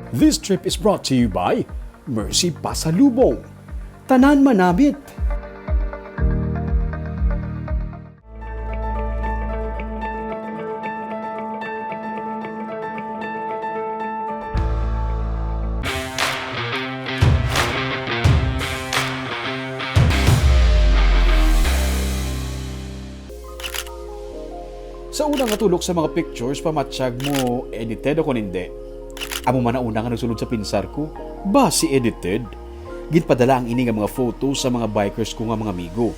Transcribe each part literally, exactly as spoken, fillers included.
This trip is brought to you by Mercy Pasalubong. Tanan manamit! Sa una nga tulok sa mga pictures, pamatsyag mo edited o kon hindi. Amo man ang una nga nagsulod sa pinsar ko, basi edited. Ginpadala ang ini nga mga photo sa mga bikers ko nga mga amigo.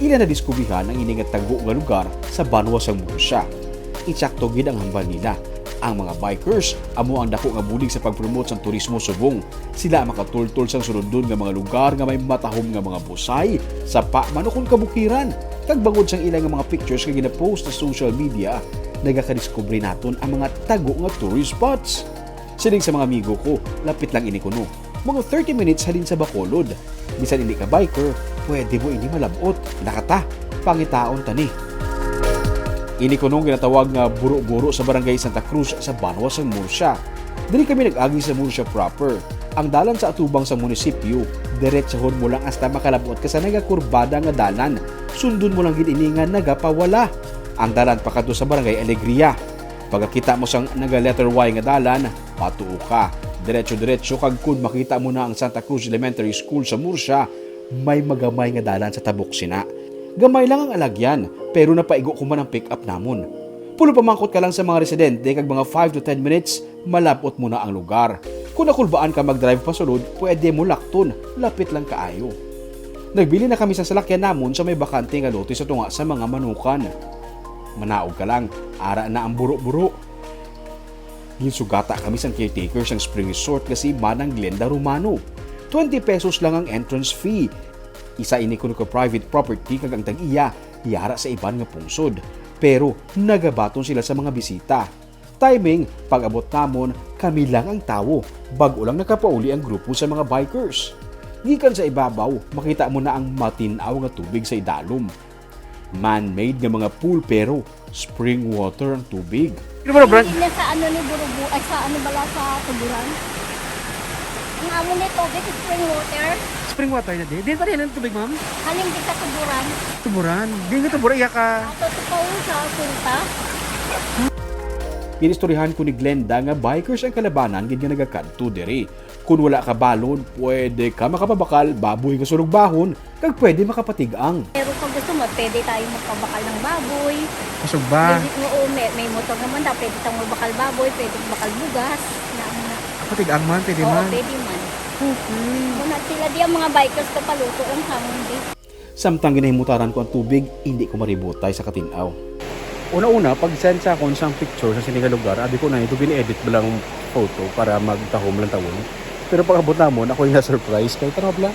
Ila nadiskubrihan ang ini nga tago nga lugar sa banwa sang Murcia. Insakto gid ang hambal nila. Ang mga bikers amo ang dako nga bulig sa pag-promote sang turismo subong sila ang makatultol sang sulodon nga mga lugar nga may matahom nga mga busay, sapa man o kon kabukiran. Kag bangod sang ila nga mga pictures nga ginapost sa social media, nagakadiskubre naton ang mga tago nga tourist spots. Siling sa mga amigo ko, lapit lang ini kuno. Mga thirty minutes halin sa Bacolod. Bisan hindi ka biker, pwede mo ini malab-ot. Lakata, pangitaon ta ni. Ini kuno ang ginatawag nga buro-buro sa barangay Santa Cruz sa banwa sang Murcia. Diri kami nag-agi sa Murcia proper. Ang dalan sa atubang sa munisipyo, diretsahon mo lang hasta makalab-ot ka sa nagakurbada nga dalan. Sundon mo lang gid ini nga nagapawala. Ang dalan pakadto sa barangay Alegria. Pagkakita mo sang naga letter Y nga dalan, patuo ka. Diretso-diretso, kag kon makita mo na ang Santa Cruz Elementary School sa Murcia, may magamay nga dalan sa tabok sina. Gamay lang ang alagyan, pero napaigo ko man ang pick-up namon. Pulo pamangkot ka lang sa mga residente, kag mga five to ten minutes, malab-ot mo na ang lugar. Kung nakulbaan ka mag-drive pasulod, pwede mo lakton, lapit lang kaayo. Nagbili na kami sa salakyan namon sa may bakante nga lote sa tunga sa mga manukan. Manaog ka lang, ara na ang buro-buro. Ginsugata kami sang caretaker sang Spring Resort nga si Manang Glenda Romano. Twenty pesos lang ang entrance fee. Isa ini kuno ka private property, kag ang tag-iya yara sa iban nga pungsod. Pero nagabaton sila sa mga bisita. Timing, pag-abot namon, kami lang ang tawo. Bag-o lang nakapauli ang grupo sa mga bikers. Gikan sa ibabaw, makita mo na ang matin-aw nga tubig sa idalom. Man-made nga mga pool, pero spring water ang tubig. Ano ba, Brad? Hindi na sa ano ni Burubu, ay, sa ano bala, sa Tuburan. Ang amo ni tubig, spring water. Spring water na di? Din pa rin ang tubig, ma'am? Haling di ka Tuburan. Tuburan? Di nga Tuburan, iya ka. Ato to pa sa punta. Ginistoryahan ko ni Glenda nga bikers ang kalabanan gid nga nagakadto diri. Kun wala ka balon, pwede ka makapabakal baboy nga surugbahon, kag pwede makapatig-ang. Pero kung gusto mo, pwede tayo magpabakal ng baboy. Kasugba. Pwede, oo, may, may motor naman daw, pwede tayong magbakal baboy, pwede magbakal bugas. Na, na. Patig-ang man, pwede Oo, man. Pwede man. Okay. Muna sila di ang mga bikers ka paluto ang hamon di. Samtang ginahimutaran ko ang tubig, hindi ko maributay sa katin-aw. Una-una, pag-send sa akon sang picture sa sini nga lugar, abi ko na ito gini-edit ba lang photo para magtahom lang tawon. Pero pag-abot namon, ako yung na-surprise kay tanaw bala.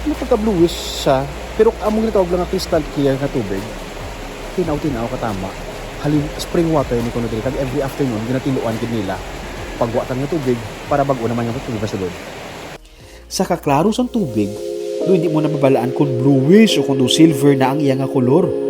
Ano pagka-bluish siya, pero amo ginatawag lang nga crystal clear nga tubig. Tinaw-tinaw katama. Halin spring water ni kuno diri, kag every afternoon ginatiluan gid nila. Pagwa tan nga tubig para bag-o naman nga tubig masulod. Sa kaklaro sang tubig, do hindi mo nababalaan kon bluish o kon do silver na ang iya nga kolor.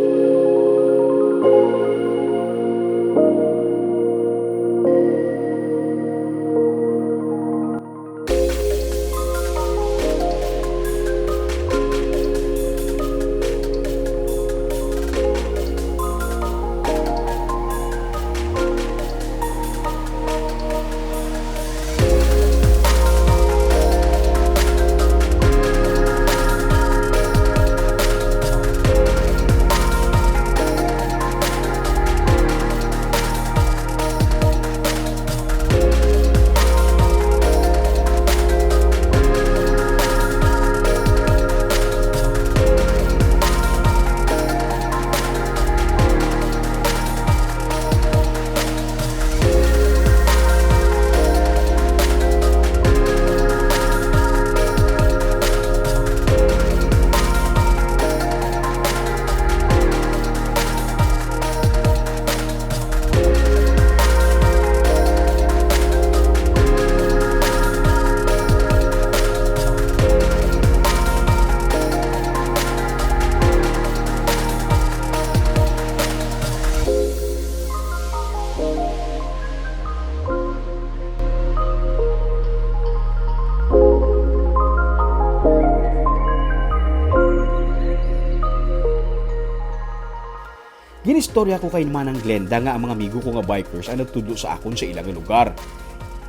Ginistorya ko kay Manang Glenda nga ang mga amigo ko nga bikers ang nagtudlo sa akon sa ila nga lugar.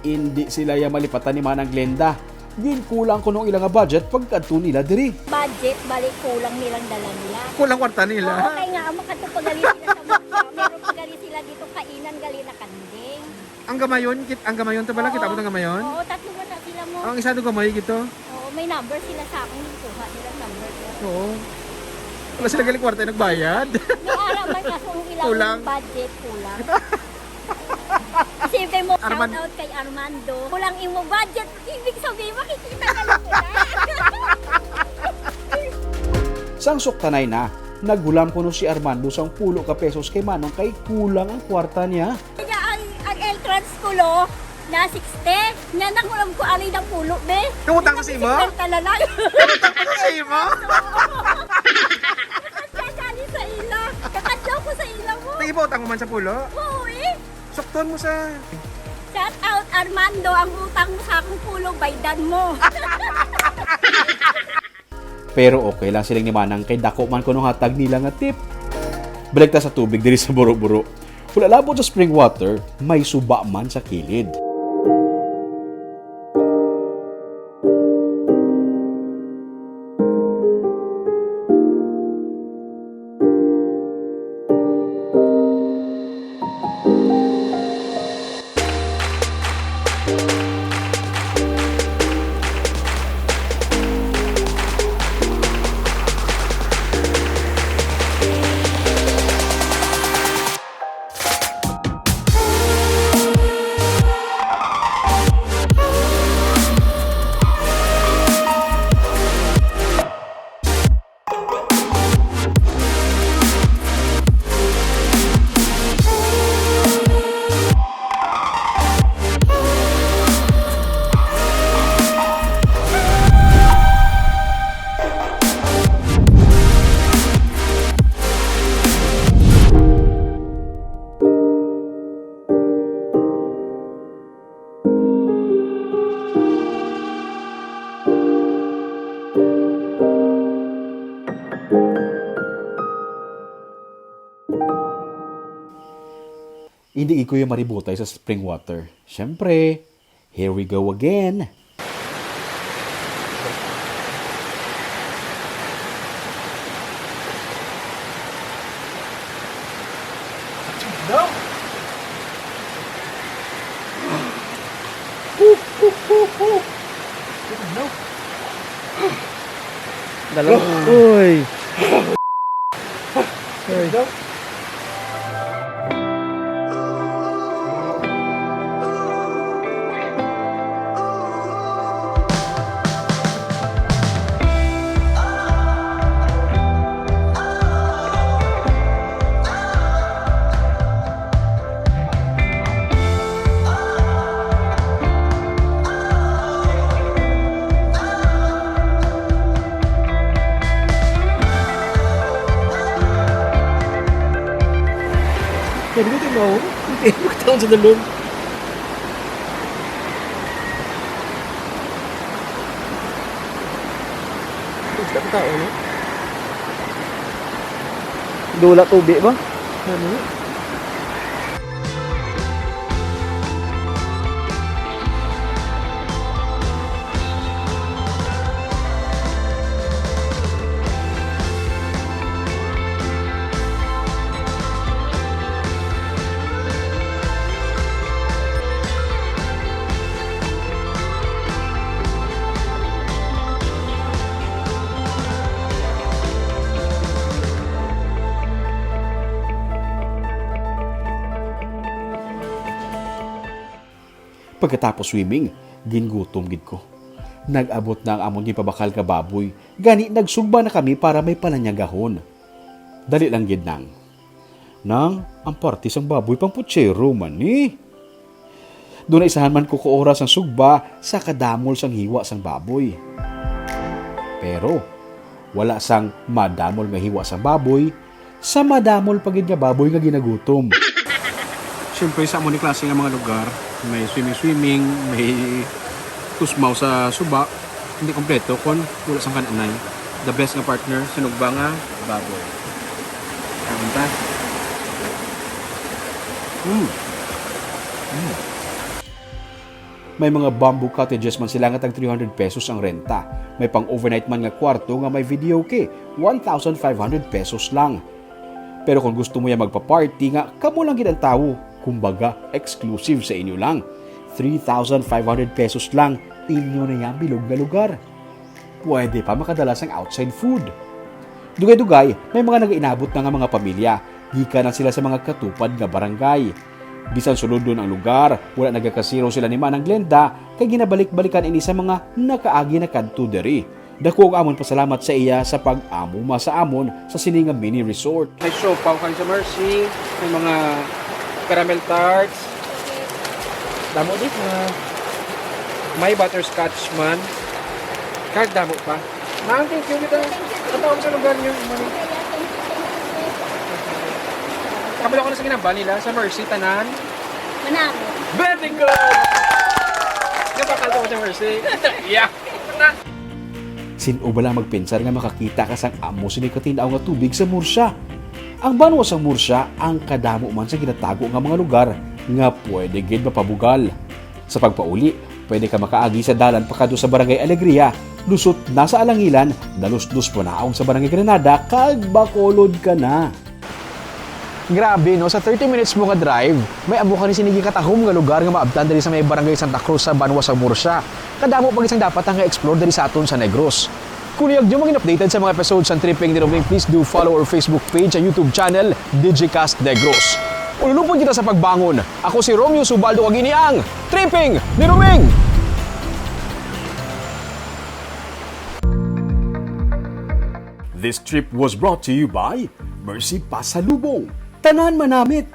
Indi sila ya malipatan ni Manang Glenda. Ginkulang kuno ang ila nga budget pagkadto nila diri. Budget, bali kulang nilang dala nila. Kulang kwarta nila. Oo, kay nga, ang makadto pa gali sila sa Mutya, meron pa gali sila dito kainan gali na kanding. Ang gamayon, kit-, ang gamayon to bala, Oo. Kita mo ang gamayon? Oo, tatlo na sila mo. Ang isa to gamay gito. Oo, may number sila sa akin, yung kuha nilang number ko. Oo. Wala sila galing kwarta yung nagbayad. May ara man, kaso ang ilang Kulang. budget, kulang. Siyempre mo, Arman- shout out kay Armando. Kulang imo budget, ibig sabihin, makikita ka lang nila. Sang suktanay na, naghulam kuno si Armando sang pulo ka pesos kay Manong kay kulang ang kwarta niya. Kaya ang, ang entrance ko, lo, na sixty. Nga nang ulam ko, alay ng pulo, be. Nangutang ka sa imo? Sixty na lang. Nangutang ka sa imo? Kakadali sa ila. Kakadlaw ko sa ila mo. Nag-ipautang mo man sa pulo? Oo, eh. Sukton mo sa Shout out, Armando. Ang utang mo sa akong pulo, baydan mo. Pero okay lang siling ni Manang kay dako man kuno hatag nila nga tip. Balik ta sa tubig diri sa Buro-Buro. Wala labot sa spring water, may suba man sa kilid. Hindi gid ko yung maributay sa spring water. Siyempre, here we go again. Dalang. Uy. Uy. Pwede ko ito, no? Hindi ko taon sa dalom. Gusto ko tao, no? Dula tubi ba? Ano? Pagkatapos swimming, gingutom gid ko. Nag-abot na ang amon gipabakal nga baboy, gani nagsugba na kami para may palanyagahon. Dali lang gid, Nang. Nang, ang parte sang baboy pang putsero man ni. Dunay isahan man ko ka oras ang sugba sa kadamol sang hiwa sang baboy. Pero wala sang madamol nga hiwa sang baboy sa madamol pa gid nga baboy nga ginagutom. Siyempre, sa amo ni klase nga mga lugar, may swimming-swimming, may tusmaw sa suba, hindi kompleto kung wala sang kan-anay. The best nga partner, sinugba nga baboy. Kaon ta. May mga bamboo cottages man sila nga tag three hundred pesos ang renta. May pang-overnight man nga kwarto nga may videoke, one thousand five hundred pesos lang. Pero kung gusto mo ya magpa-party nga kamo lang gid ang tawo, kumbaga exclusive sa inyo lang, three thousand five hundred pesos lang, inyo na yang bilog nga lugar. Pwede pa makadala sang outside food. Dugay-dugay, may mga nagainabot na nga mga pamilya. Gikan na sila sa mga katupad nga barangay. Bisan sulodon ang lugar, wala nagakasiro sila ni Manang Glenda, kay ginabalik-balikan ini sa mga nakaagi na kadto diri. Dako ang amon pasalamat sa iya sa pag-amo ma sa amon sa sini nga mini resort. May siopaw kay sa Mercy, may mga caramel tarts. Damo di mga may butterscotch man. Kag damo pa. Ma'am, thank you kita. Katawag sa lugar niyo, mami. Kabalo ko na sa ginamba nila, sa Mercy, tanan. Manami. Very good! Napakal ko sa Mercy. Yeah. Sin-o bala magpensar nga makakita ka sang amo sini katin-aw nga tubig sa Murcia? Ang banwa sang Murcia ang kadamo man sa ginatago nga mga lugar nga pwede gid mapabugal. Sa pagpauli, pwede ka makaagi sa dalan pakadto sa Barangay Alegria, lusot na sa Alangilan, nalusdos panaog sa Barangay Granada, kag Bacolod ka na. Grabe, no? Sa thirty minutes mo nga drive, may amo ka ni sini gikatahom nga lugar nga maabtan diri sa may Barangay Santa Cruz sa banwa sa Murcia. Kadamo pa gid sang dapat nga explore diri sa aton sa Negros. Kung luyag nyo maging updated sa mga episodes sang Tripping ni Roming, please do follow our Facebook page and YouTube channel, Digicast Negros. Ululupod kita sa pagbangon. Ako si Romeo Subaldo, kag ini ang Tripping ni Roming! This trip was brought to you by Mercy Pasalubong. Tanan manamit!